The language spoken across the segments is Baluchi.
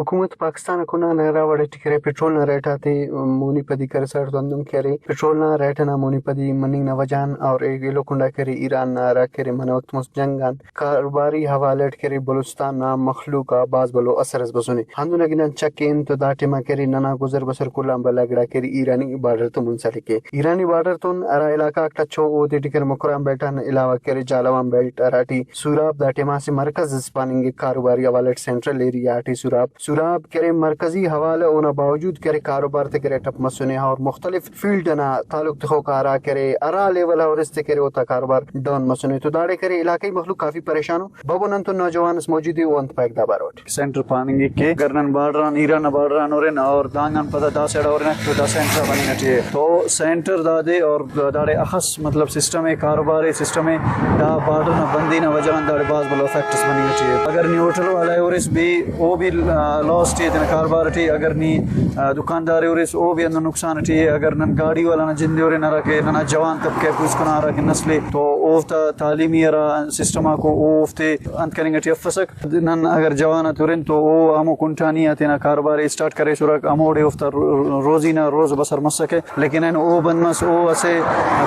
حکومت پاکستان ءَ کنان ءَ را وڑے ٹی کرے پٹرول نا ریٹ آتے مونی پدی کرساڑ تو اندن کرے پٹرول نا ریٹ نا مونی پدی مننگ نا وجہ آن اور ایلو کنڈا کرے ایران نا را کرے من وقت مست جنگ آن کاروباری حوالہ اٹ کرے بلوچستان نا مخلوق آ باز بلو اثر اس بسنے۔ ہندن اگہ نن چکین تو دا ٹائما کرے ننا گزر بسر کلان بھلا گڑا کرے ایرانی بارڈر تو منسلک ءِ۔ ایرانی بارڈر تون ہرا علاقہ آک ٹچو اودے ٹی کرے مکران بیلٹ آن علاوہ کرے جالوان بیلٹ ہراٹی سوراب دا ٹائما اسہ مرکز اس پاننگک کاروباری حوالہ اٹ سینٹرل ایریا ٹی سوراب سوراب کرے مرکزی حوالہ اونا باوجود کرے کاروبار تے کرے ٹپ مسنے اور مختلف فیلڈ انا تعلق تخوک آ ہرا کرے ہرا لیول آ ہرس تے کرے اوتا کاروبار ڈاؤن مسنے تو داڑے کرے علاقائی مخلوق کافی پریشان ءُ۔ بابو نن تو نوجوان اس موجود ءِ او انت پائک دا بارو اٹ۔ سینٹر پاننگک کہ اگر نن بارڈر آن ایران نا بارڈر آن ہرن اور دانگ آن پدا دا سائیڈ آ ہرنک تو دا سینٹر آ بننگ ٹی ءِ۔ تو سینٹر دادے اور داڑے اخس مطلب سسٹم ءِ کاروبار ءِ سسٹم ءِ دا بارڈر نا بندی نا وجہ آن داڑے باز بھلو افیکٹس بننگ ٹی ءِ۔ اگر نی ہوٹل والا ءِ ہرس بھی او بھی لوس ٹی ءِ تینا کاروبار ٹی اگر نی آ، دکاندار ءِ ہرس او بھی ہندن نقصان ٹی ءِ۔ اگر نن گاڑی والا نا جند ءِ ہرن ہرا کہ ننا جوان طبقہ ءِ پوسکنا ہرا کہ نسل ءِ تو اوفتا تعلیمی ہرا سسٹم آکو او اوفتے انت کننگ ٹی افسک۔ نن اگر جوان آتے ہرن تو او ہمو کنٹانی آ تینا کاروبار ءِ اسٹارٹ کریسرک، ہموڑے اوفتا رو-، روزی نا روز بسر مسکہ، لیکن اینو او بند مس، او اسہ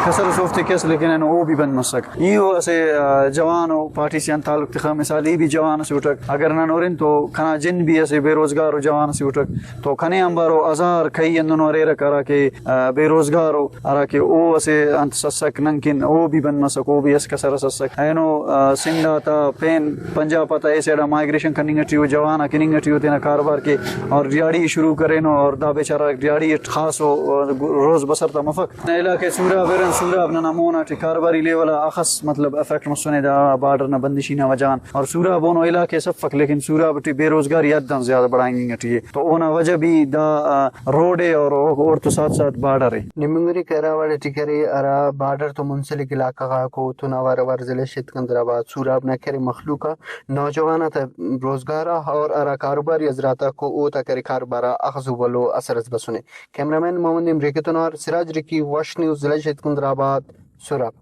کسر اس اوفتے کس، لیکن اینو او بھی بند مسک۔ ای او اسہ، آ، جوان و پارٹی سے آن تعلق تخا، مثال ای بھی جوان اسے اٹک، اگر نن ہرن تو کنا جند بھی اسہ بے روزگار و جوان اسے اٹک، تو کنے آنبار او ہزار کئی ہندنو ہریرک ہرا کہ، آ، بے روزگار او، ہرا کہ او اسہ انت سسک نن کن، او بھی بند مسک، او بھی اسہ کسر اس اسک۔ اینو، آ، سندھ آتا پین پنجاب آتا اے سائیڈ آ مائیگریشن کننگ ٹی او، جوان آ کننگ ٹی او تینا کاروبار کے اور دیہاڑی شروع کرینو اور دا بیچارہ دیہاڑی اٹ خاص او، آ، روز بسر تا مفک۔ نہ علاقہ سوراب ارن، سوراب ننا مون اٹی کاروباری لیول آ اخس مطلب افیکٹ مسنے دا بارڈر نا بندشی نا وجہ آن۔ اور سوراب اونو علاقہ اس افک، لیکن سوراب ٹی بے روزگاری حد آن زیادہ بڑھائنگ ٹی ءِ۔ تو اونا وجہ بھی دا، آ، روڈ ءِ اور او-، اوڑتو ساتھ ساتھ بارڈر ءِ۔ نمنگری کہ ہرا وڑ ٹی کرے ہرا بارڈر تو منسلک علاقہ غاکو تون اوار اوار ضلع شیتکندر آباد سوراب نا کرے مخلوق آ نوجوان آتا روزگار آ اور ہرا کاروباری حضرات آکو اوتا کرے کاروبار آ اخس و بھلو اثر اس بسنے۔ کیمرہ مین محمد امریکہ تون اوار سراج رکی، وش نیوز، ضلع شیتکندر آباد، سوراب۔